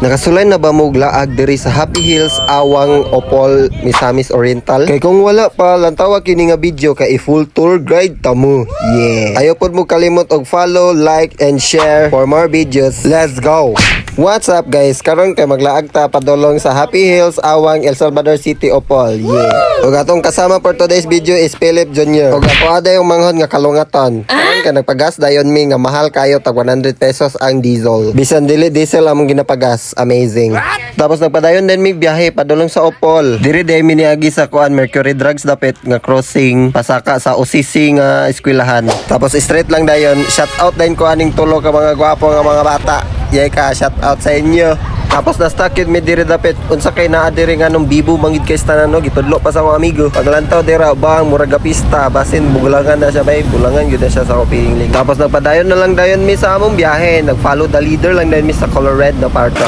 Nakasulay na ba mo laag diri sa Happy Hills, Awang, Opol, Misamis Oriental? Kay kung wala pa, lantawa kini nga video kay i-full tour guide ta mo. Yeah. Ayaw pod mo kalimot og follow, like, and share for more videos. Let's go! What's up, guys? Karon kay maglaag ta padulong sa Happy Hills, Awang, El Salvador City, Opol. Yeah. Ug atong kasama for today's video is Philip Jr. Ug ako aday yung manghod nga kalungatan. Karon kay nagpagas dayon mi nga mahal kayo, tag 100 pesos ang diesel. Bisan dili diesel among ginapagas. Amazing. Tapos nagpadayon din mi biyahe padulong sa Opol. Diri day mi niagi sa kuan, Mercury Drugs dapit nga crossing pasaka sa OCC nga eskwelahan. Tapos straight lang dayon. Shout out din ko aning tulo ka mga gwapo nga mga bata. Yay ka, shout out sa inyo. Tapos na-stuck yun mi diri dapit. Unsa kay naa diri nga nung bibo mangid kay tanan, no, gitudlo pa sa mga amigo. Paglantaw dira bang murag pista, basin bulangan na siya bay, bulangan gyud na siya sa feeling. Tapos nagpadayon na lang dayon mi sa among biyahe, nag-follow the leader lang dayon mi sa color red na parto.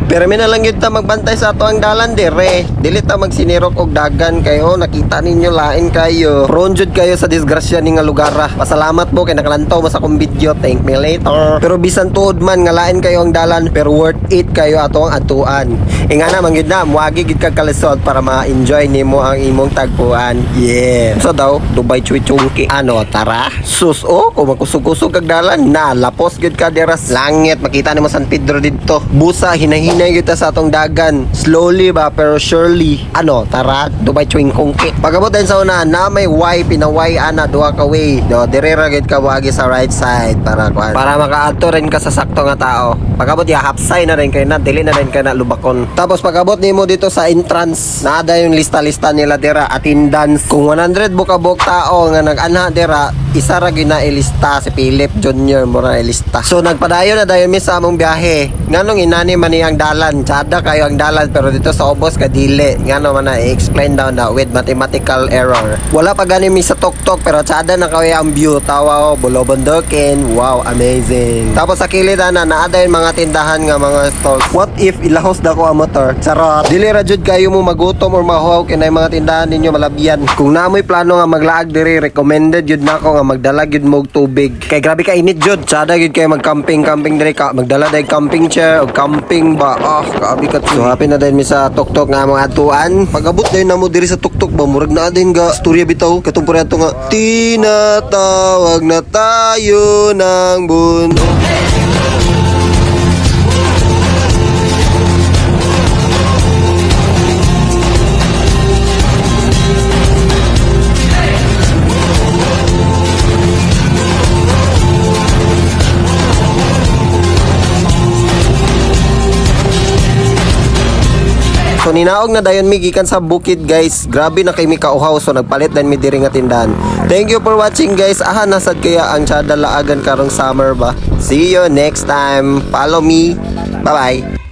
Pero mi na lang yun ta magbantay sa ato ang dalan dire. Dili ta magsinirok og dagan kayo, nakita ninyo lain kayo. Prone jud kayo sa disgrasya ni nga lugar. Ah. Pasalamat mo kay nakalantaw mo sa akong video. Thank me later. Pero bisan tuod man nga lain kayo ang dalan, pero worth it kayo ato ang atuan. Ingana man gyud na, muagi gid kag kalisod para ma-enjoy nimo ang imong tagpuan. Yeah. So daw, Dubai Chui Chungki. Ano, tara? Sus, oh, kung magkusog-kusog kag dalan, na lapos gyud ka dira sa langit, makita nimo San Pedro didto. Busa hinahinay gyud ta sa atong dagan. Slowly ba pero surely. Ano, tara, Dubai Chui Chungki. Pagabot din sa una, na may Y, pinaway ana duha ka way. Do, dire ra gyud ka wagi sa right side para kuan. Para makaadto rin ka sa sakto nga tao. Pagabot ya hapsay na rin kay na, dili na rin kay na lubakon. Tapos pagabot nimo dito sa entrance, naa yung lista-lista nila dira, attendance. Kung 100 bukabok tao nga nag-anha dira, isa ra gyud na ilista, si Philip Jr. mura ilista. So nagpadayon na dayon mi sa among biyahe. Nganong inani man ni ang dalan, tsada kayo ang dalan pero dito sa ubos ka dili. Ngano man na i-explain down na with mathematical error. Wala pa gani mi sa tuktok pero tsada na kayo ang view. Tawa oh, Bulobondokin. Wow, amazing. Tapos sa kilid ana naa dayon mga tindahan nga mga stalls. What if ilahos da ko ang motor? Charot. Dili ra jud kayo mo magutom or mahuhaw kay naay mga tindahan ninyo malabyan. Kung naamoy plano nga maglaag diri, recommended jud nako nga magdala gyud mo og tubig. Kay grabe ka init jud. Tsada gyud kayo mag-camping camping diri ka. Magdala day camping chair og camping ba. Ah, kaabi ka. So happy na din mi sa tuktok nga among atuan. Pag-abot dayon namo diri sa tuktok ba, murag naa din ga storya bitaw katong ato nga tinatawag na tayo ng bundok. So ninaog na dayon mi gikan sa bukid, guys. Grabe na kay mi kauhaw, so nagpalit dan mi diri nga tindahan. Thank you for watching, guys. Aha nasad kaya ang tsada laagan karong summer ba. See you next time. Follow me. Bye bye.